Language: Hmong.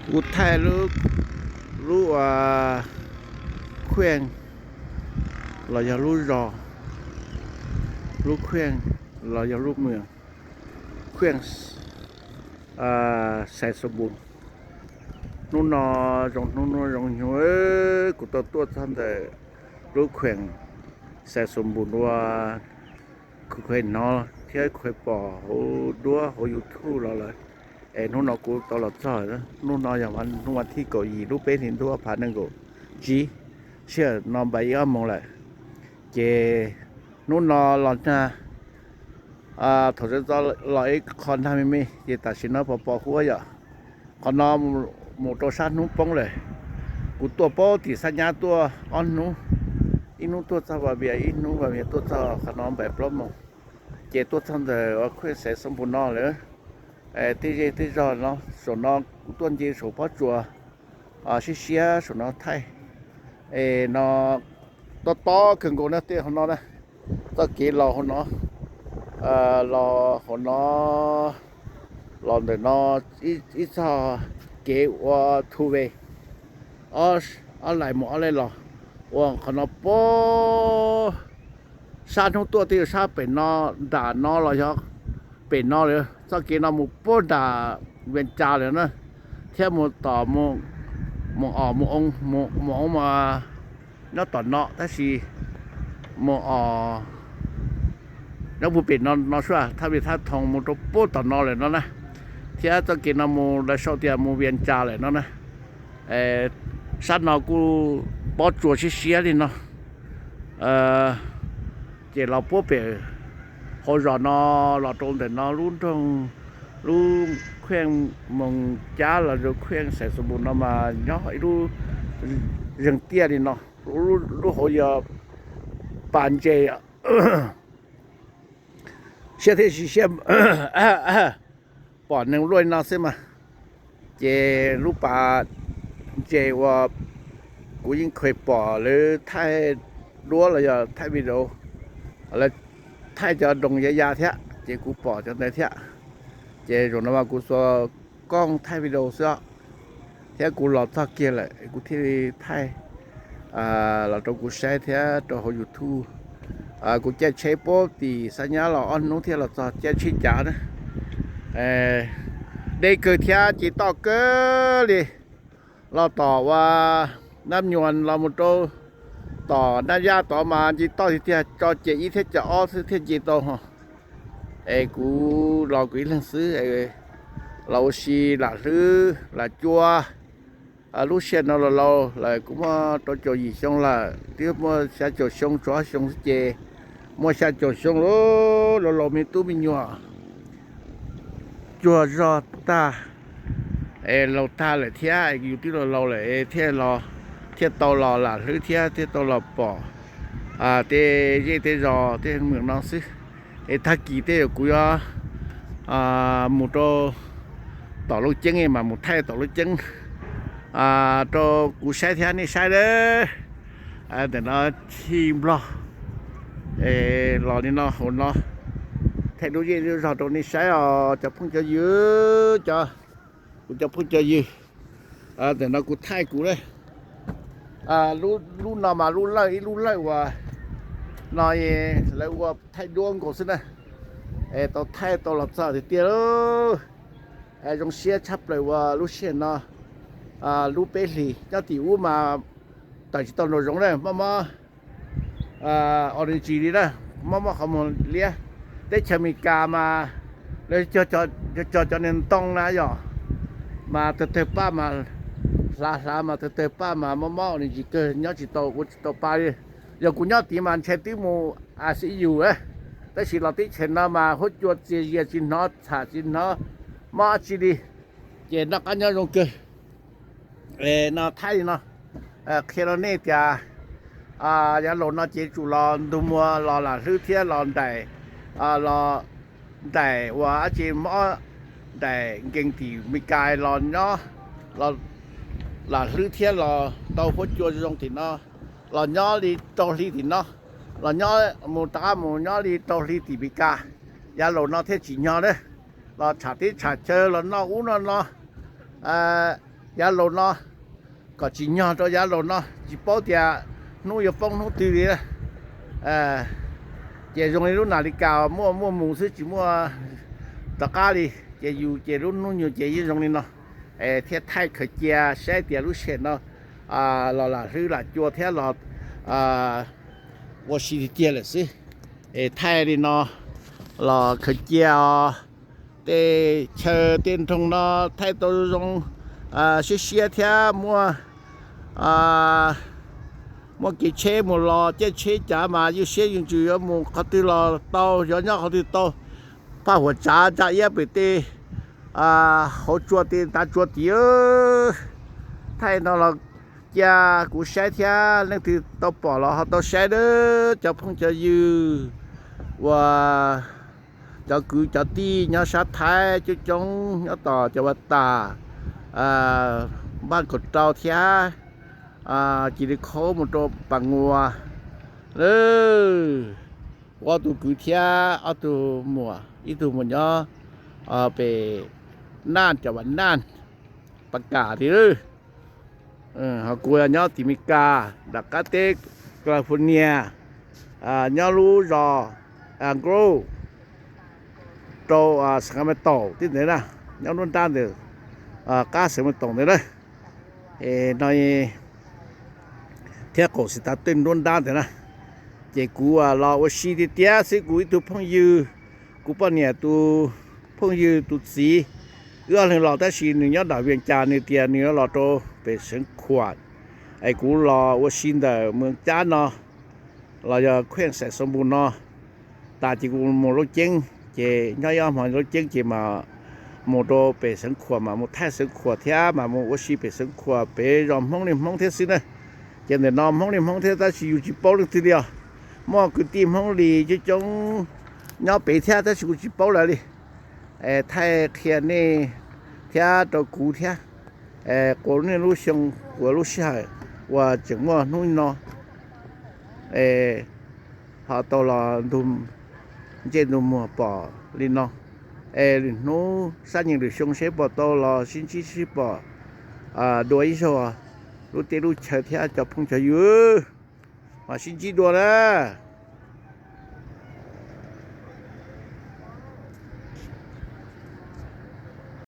Kuv thaij lub, lub, khueej los yog lub zos, lub khueej los yog lub moos, khueej Xais Xoo Npus. Hnub no zoo, hnub no zoo hnyuv, kuv tau tuaj txog ntawm lub khueej Xais Xoo Npus uas kuv kheev hnov thiab kuv kheev pom hauv duab hauv YouTube los lawm. Es hnub no kuv tau los txog, hnub no yog hnub vas thib kaum yim lub peb hlis ntuj ob phav nees nkaum tsib, sij hawm no npaum ib ob moos lawm. Ces hnub no los nag, thaum sawv ntxov los ib qho nag me me ces tam sim no pos pos huab yom. Qhov no mus rau sab hnub poob lawm. Kuv tuaj pab tim Xab Nyab tuaj ob hnub, ib hnub tuaj txog Vas Vias, ib hnub Vas Vias tuaj txog qhov no npaum plaub moos. Ces tuaj txog ntawm khueej Xais Xoo Npus no lawm. Tej zej tej zog no, saum no kuv tuaj nce saum pob tsuas siab siab saum no thaij. Es no tob tob kawg nkaus na, tej hauv no na, txoj kev los hauv no, los hauv no, los ntawm no ib txoj kev ua two way, ob laim mus ob laim los, ua qhov no puag sab hnub tuaj twb yog sab pem no, nram no los yog pem no lawm. Txoj kev no mus puag nram Vias Cas lawm na, thiab mus tom, mus os, mus oo mas nyob tom no, tab sis mus os nyob puag pem no, no xwb, thaj Vias Thaj Thoo mus rau puag tom no lawm no na. Thiab txoj kev no mus lawv sau tias mus Vias Cas lawm no na. Sab no kuj pob tsuas siab siab li no. Ces los puag pem hauv zos no los rau ntawm no lub nroog, lub khueej Moos Cab los yog khueej Xais Xoo Npus no mas nyob ib lub zeeg tiaj li no, lub hauv yog pas ntses, siab thiab tsis siab pom neeg luaj li no xwb mas. Ces lub pas ntses uas kuv yeej kheev pom lawv thaij duab los yog thaij video, lawv thaij cov droos ya ya thiab ces kuv pom cov ntawd thiab. Ces zaum no mas kuv xuas kooj thaij video xwb, thiab kuv los txog kiag lawm kuv thiaj li thaij los rau kuv saib thiab rau hauv YouTube. Kuv caij tsheb puag tim Xab Nyab los ob hnub thiaj los txog, caij tsheb cav na. Deb kawg thiab ces toj kawg li, los tom ua Nab Nyuas los mus rau tom Nab Yaj tod mas nce toj tiag tiag, tso ces ib thiab cov ob xwb thiaj nce tau ho. Es kuv los kuv ib leeg xwb, los ua si lam hlwb lam cua. Lub sij hawm no laus laus lawm, kuv muaj rau caum yim xyoo lawm, twb muaj xya caum xyoo, tshuav ob xyoo xwb ces muaj xya caum xyoo, laus laus me tub me nyuam cuag zog tag, es laus tag lawm thiab, yus twb laus laus lawm thiaj, thiaj tau los lam hlwb thiab thiaj tau los pom tej zej tej zos tej meem no xwb. Es tag kis tej zaum kuv yuav mus rau tom Looj Ceeb mas mus thaij tom Looj Ceeb rau kuv saib thiab nej saib lawm. Ntawm no chij Nplog los li no hauv no, thaij lub zej lub zog rau nej saib os cov phooj cov ywg, cov, kuv cov phooj cov ywg. Ntawm no kuv thaij kuv lawm. Lub no mas lub lawj, ib lub lawj uas no lawv ua thaij duab nkaus xwb na. Es tau thaij tau los txog tiag tiag lauj. Zoo siab tshaj plaws uas lub sij hawm no lub peb hlis nyob tim ub mas tawm tsis tau nraum zoov na, mob mob orange li na, mob mob qhov muag liab. Teb chaws Amelikas mas lawv cog cov niag ntoo na yom, mas tawg tawg paj mas, hlav hlav mas tawg tawg paj mas mob mob orange kawg, nyob tsis tau ua tsis tau pa li. Yog kuv nyob tid mas ntshai twb mus ICU, tab sis los teb chaws no mas huab cua txias zias tsis hnov txham tsis hnov mob dab tsi li, ces noj qab nyob zoo kawg. No thaij li no, qhia rau nej tias yav laus no ces tsum los ntug muag los lam hlwb thiab los nraim, los nraim ua dab tsi mob, nraim nkees tim Meskas los nyob, lam hlwb thiab los tau huab cua zoo tim no, los nyob li rau hli tim no, los nyob mus rov qab mus nyob li rau hli tim Meskas. Yav laus no thiaj tsim nyog na, los tsham teb tsham chaw los noj ub noj no, yav laus no, kom tsim nyog rau yav laus no, tsis paub tias hnub yuav poob hnub twg li. Ces zoo li lub nas li kas muaj muaj mus xwb tsis muaj rov qab li, ces yus ces lub hnub nyoog ces yeej zoo li no. Thiaj thaij khaws cia saib tias lub sij hawm no los lam hlwb lam cua thiab los ua si tiag tiag lawm xwb. Es thaij li no los khaws cia os. Tej chaw tej nroog no thaij tau zoo siab siab thiab muaj muaj kev tsheb mus los caij tsheb cav mas yeej siab yeej ntsws yuav mus qhov twg los tau, yuav nyob qhov twg tau. Phaj huam tsav ntsa iab pem tej hauv tsua tej ntav tsua tid. Thaij no los cia kuv saib thiab leej twg tau pom los ho tau saib nawb cov phooj cov ywg uas cov kwv cov tij nyob sab Thaib coob coob nyob tom cov vaj tas, npaj kaum rau thiab cia li khaub mus rau Pas Nguas. Ob tug kwv thiab ob tug muam, ib tug mus nyob pem Naj, cov Vas Naj, Pas Kam tid. Ho kuv nyob tim Mes Kas nram qab teb California, nyob lub zos Anglo rau Sacramento tib ntawd na, nyob nruab nrab ntawd, qab Sacramento ntawd na. No thiab qaum Xis Tas Twj nruab nrab ntawd na. Ces kuv los ua si tiag tiag xwb, kuv ib tug phooj ywg, kuv poj niam tus phooj ywg tus txiv, wb ob leeg los tab sis nws nyob nram Vias Cas, nws tias nws yuav los rau pem Xeev Khuam, es kuv los ua si ntawm Mees Cab no los yog Khueej Xais Xoo Npus no tas ces kuv mus Looj Ceeb, ces nyob ib ob hmo Looj Ceeb ces mas mus rau pem Xeev Khuam mas mus thaij Xeev Khuam thiab mas mus ua si pem Xeev Khuam pem zos Hmoob li Hmoob thiab xwb na. Ces ntawm no Hmoob li Hmoob thiab tab sis yus tsis paub leej twg li os. Muaj kwv tij Hmoob li coob coob nyob pem thiab tab sis kuv tsis paub lawv li. Thaij qhia nej thiab rau kuv thiab, quas nej lub xyoo, quas lub sij hawm uas tseem muaj hnub no ho tau los ntug ntsej ntug muag pom li no. Es lwm hnub sab nyeem lwm xyoo seb puas tau los sib ntsib sib pom dua ib zaug lub teb lub chaw thiab cov phooj cov ywg. Mam sib ntsib dua na.